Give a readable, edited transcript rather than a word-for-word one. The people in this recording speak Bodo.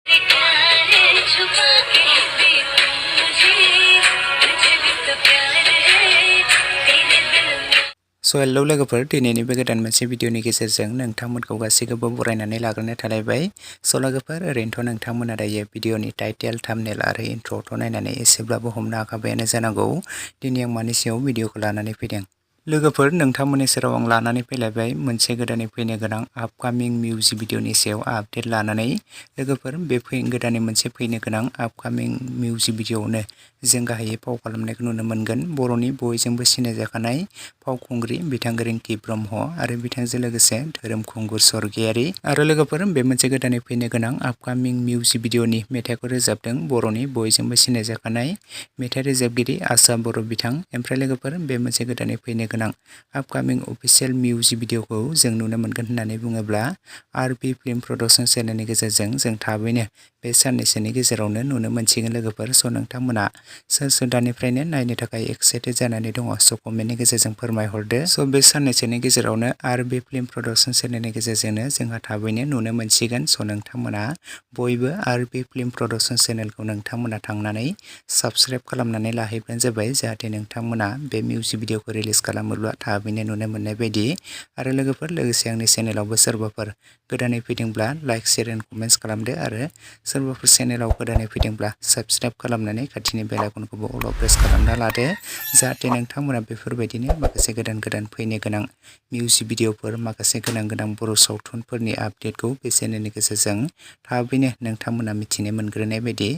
हेलौ लोगोफोर, दिनैनि बे गोदान मोनसे भिडिअनि गेजेरजों नोंथांमोनखौ गासैखौबो बरायनानै लाग्रोनाय थालायबाय। लोगोफोर, ओरैनोथ' नोंथांमोना दायो भिडिअनि टाइटेल, थाम्बनेल आरो इन्ट्र'खौ नायनानै एसेब्लाबो हमनो हाखाबायानो जानांगौ दिनै आं मानि सायाव भिडिअखौ लानानै फैदों। लोगोफोर, नोंथांमोननि सेराव आं लानानै फैलायबाय मोनसे गोदानै फैनो गोनां आपकामिं मिउजिक भिडिअनि सायाव आपडेट लानानै। लोगोफोर, बे गोदानै मोनसे फैनो गोनां आपकामिं मिउजिक भिडिअआवनो जों गाहायै फाव खालामनायखौ नुनो मोनगोन बर'नि बयजोंबो सिनायजाखानाय फावखुंग्रि बिथां रिंकि ब्रह्म आरो बिथांजों लोगोसे धोरोम खुंगुर स्वर्गियारि। आरो लोगोफोर, बे मोनसे गोदानै फैनो गोनां आपकामिं मिउजिक भिडिअनि मेथाइखौ रोजाबदों बर'नि बयजोंबो सिनायजाखानाय मेथाइ रोजाबगिरि आसा बर' बिथां। ओमफ्राय लोगोफोर, बे मोनसे गोदानै फैनो गोनां आपकामिं अफिसियेल मिउजिक भिडिअखौ जों नुनो मोनगोन होननानै बुङोब्ला आरपि फिल्म प्रडाक्शन चेनेलनि गेजेरजों जों थाबैनो बे साननैसोनि गेजेरावनो नुनो मोनसिगोन लोगोफोर। नोंथांमोना सोर दानिफ्रायनो नायनो थाखाय एक्साइटेड जानानै दङ कमेन्टनि गेजेरजों फोरमायहरदो। बे साननैसोनि गेजेरावनो आरपि फिल्म प्रडाक्शन चेनेलनि गेजेरजोंनो जोंहा थाबैनो नुनो मोनसिगोन। नोंथांमोना बयबो आरपि फिल्म प्रडाक्शन चेनेलखौ नोंथांमोना थांनानै साबस्क्राइब खालामनानै लाहैब्लानो जाबाय, जाहाथे नोंथांमोना बे मिउजिक भिडिअखौ रिलिज खालामोब्ला थाबैनो नुनो मोननाय बायदि। आरो लोगोफोर, लोगोसे आंनि चेनेलावबो सोरबाफोर गोदानै फैदोंब्ला लाइक, शेयार एन्ड कमेन्ट्स खालामदो आरो सोरबाफोर चेनेलाव गोदानै फैदोंब्ला साबस्क्राइब खालामनानै खाथिनि बेल आइकनखौबो अलाव प्रेस खालामना लादो, जाहाथे नोंथांमोना बेफोरबायदिनो माखासे गोदान फैनो गोनां मिउजिक भिडिअफोर, माखासे गोनां बर' सावथुनफोरनि आपडेटखौ बे चेनेलनि गेजेरजों थाबैनो नोंथांमोना मिथिनो मोनग्रोनाय बायदि